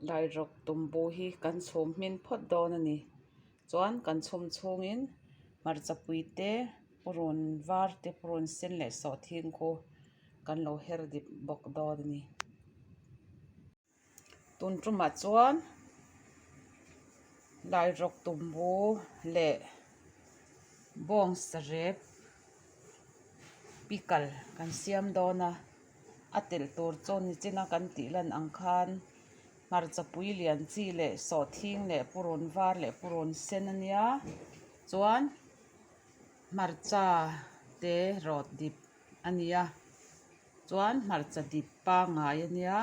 Lairawk tumbu hi kan chhum hmin phawt dawn a ni. Chuan kan chhum chhungin hmarchapui te purun var te purun sen leh sawhthing khu kan lo her dip bawk dawn a ni. Tun tumah chuan Lairawk tumbu leh bawngsa rep pickle kan siam dawn a. A telh tur chu nichina kan tih lan ang khan hmarchapui lian chi leh sawhthing leh purun var leh purun sen a nia chuan hmarcha te rawt dip a nia chuan hmarcha dip pangngai a nia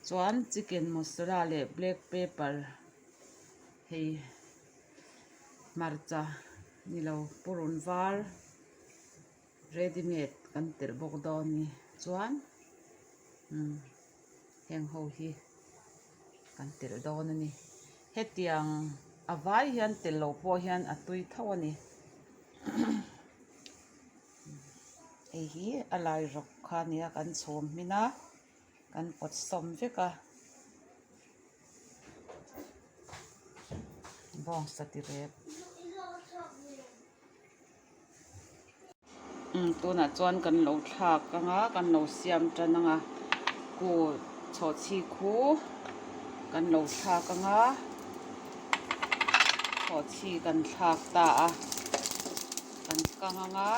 chuan chicken masala leh black pepper hei hmarcha ni lo purun var. Ready made kan telh bawk dawn ni chuan umm heng ho hi kan telh dawn a ni hetiang a vai hian telh loh pawh hian a tui tho a ni hei hi a lai rawk kha a nia kan chhum hmin a kan pawt sawm vek a bawngsa ti rep. Tunah chuan kan lo thlak ang a kan lo siam tan ang a ku chhawhchhi khu kan lo thlak ang a chhawhchhi kan thlak ta a kan kang ang a.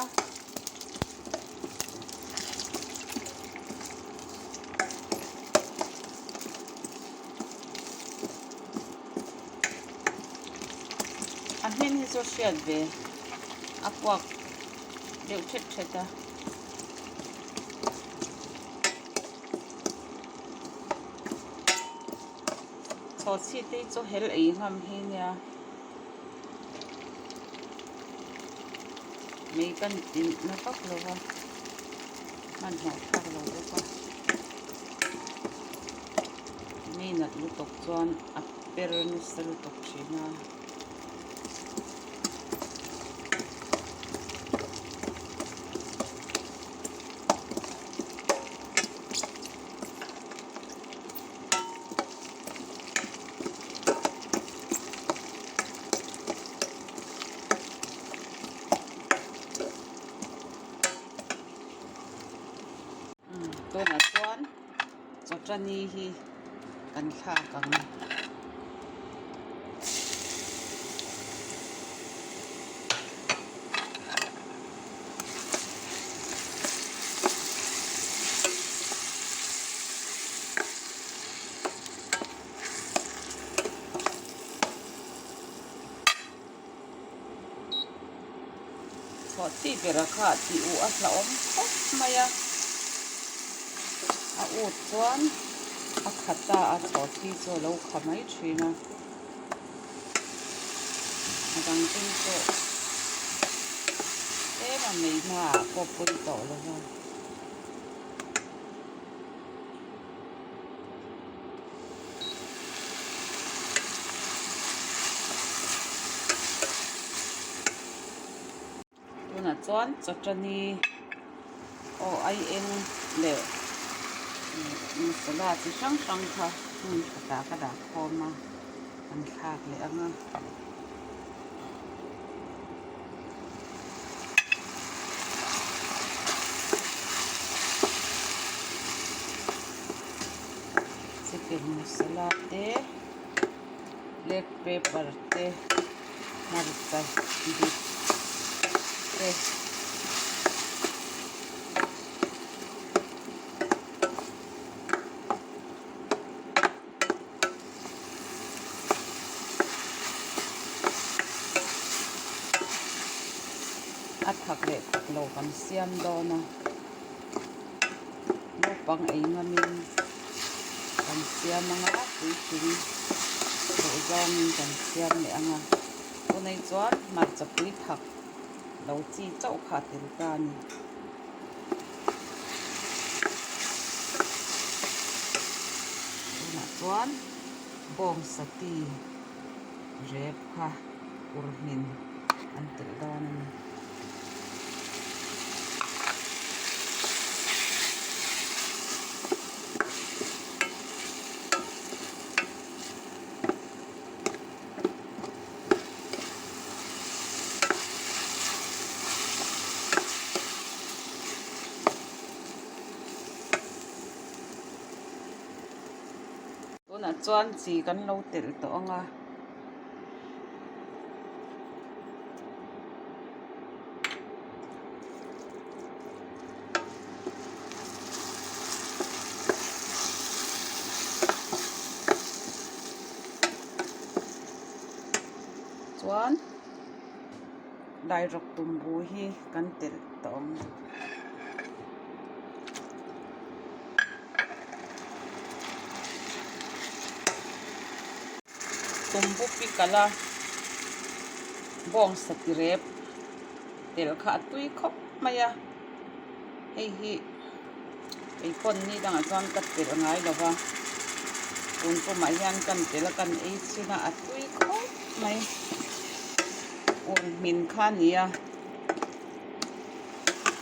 A hming hi chu hriat ve a puak deuh thet thet a. Chhawhchhi te hi chu hel ei ngam hi nia mei kan tih na vak lo va hmanhmawh thlak lo bawk a mei nat lutuk chuan a per nasa lutuk thin a. Tunah chuan chawṭani hi kan thlak ang. Chhuahchhi bera kha tih uh a hlauhawm khawp mai a, a ut chuan a kha ta a chhuahchhi chu a lo kha mai thin a, a dang tum chu tlem a mei hmaah pawh pawi tawh lo va. Tunah chuan chawṭani aw ai eng leh masala chi hrang hrang kha hmun khatah ka dah khawm a an thlak leh ang a. Chicken masala te black pepper te hmarcha dip te. A thak leh thak lo kan siam dawn a naupang ei ngamin kan siam ang a puitling duh zawngin kan siam leh ang a tunah chuan hmarcha pui thak lo chi chauh kha a tel ta a ni. Tunah chuan bawngsa ti rep kha ur hmin an telh dawn a ni. Tunah chuan chi kan lo telh tawh ang a. Chuan Dairawk tumbu hi kan telh tawh ang. Tumbu pikal a bawngsa tirep telh kha a tui khawp mai a, hei hi keipawn ni dangah chuan ka telh ngai lo va, tun pumah hian kan telh a kan ei chhin a a tui khawp mai ur hmin kha a ni a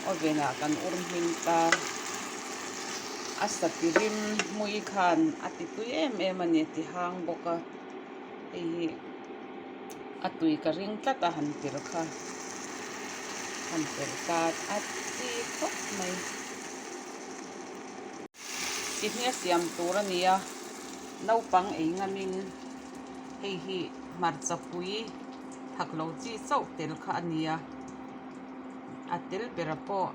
oven ah kan ur hmin ta a sa ti rim hmui khan a ti tui em em a ni a ti hang bawk a hei hi a tui ka ring tlat a han tir kha han telh ta a chi khawp mai chi hmel siam tur a ni a naupang ei ngamin hei hi hmarcha pui thak lo chi chauh tel kha a ni a a tel bera pawh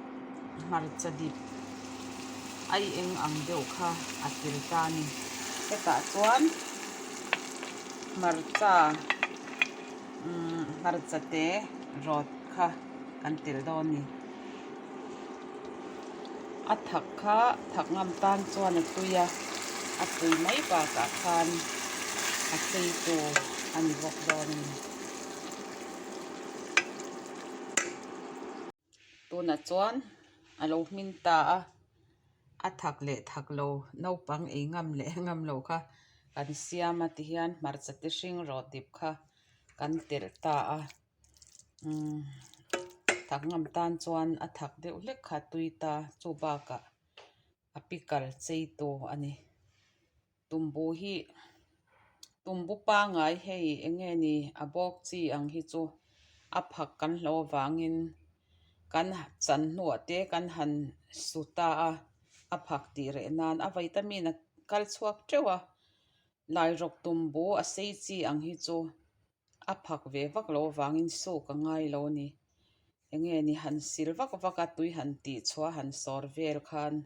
hmarcha dip ai eng ang deuh kha a tel ta a ni hetah chuan hmarcha umm hmarcha te rawt kha kan tel dawn a ni a thak kha thak ngam tan chuan a tui a a tui mai bakah khan a chei tur a ni bawk dawn a ni. Tunah chuan a lo hmin ta a, a thak leh thak lo naupang ei ngam leh ngam lo kha kan siam a tihian hmarcha te hring rawh dip kha kan telh ta a umm thak ngam tan chuan a thak deuh hlek kha a tui ta chu bakah a pickle chei tu a ni. Tumbu hi tumbu pangai hei eng nge ni a bawk chi ang hi chu a phak kan hlo avangin kan chan hnuah te kan han su ta a a phak tih reh nan a vitamin a kal chhuak teuh a lairawk tumbu a sei chi ang hi chu a phak ve vak lo avangin suk a ngai lo a ni eng nge ni han sil vak vak a tui han tih chhuah han sawr vel khan.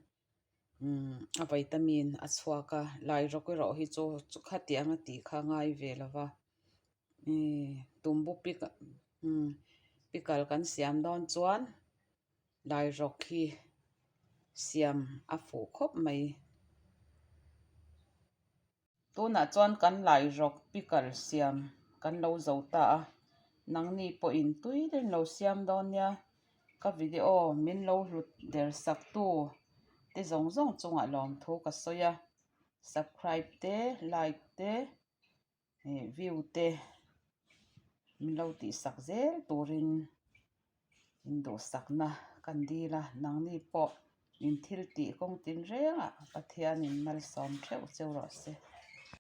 Umm a vitamin a chhuak a lai rawk erawh hi chu khatiang a tih kha a ngai ve lo va ihh tumbu pik umm pickle kan siam dawn chuan lai rawk hi siam a fuh khawp mai. Tunah chuan kan lai rawk pickle siam kan lo zo ta a, nangni pawhin tui deuhin lo siam dawn nia, ka video min lo hlut der sak tu te zawng zawng chungah lawmthu ka sawi a, subscribe te like te ih view te min lo tihsak zel turin Induhsakna kan dil a, nangni pawh in thil tih kawng tin rengah Pathianin malsawm theuh cheu rawh se.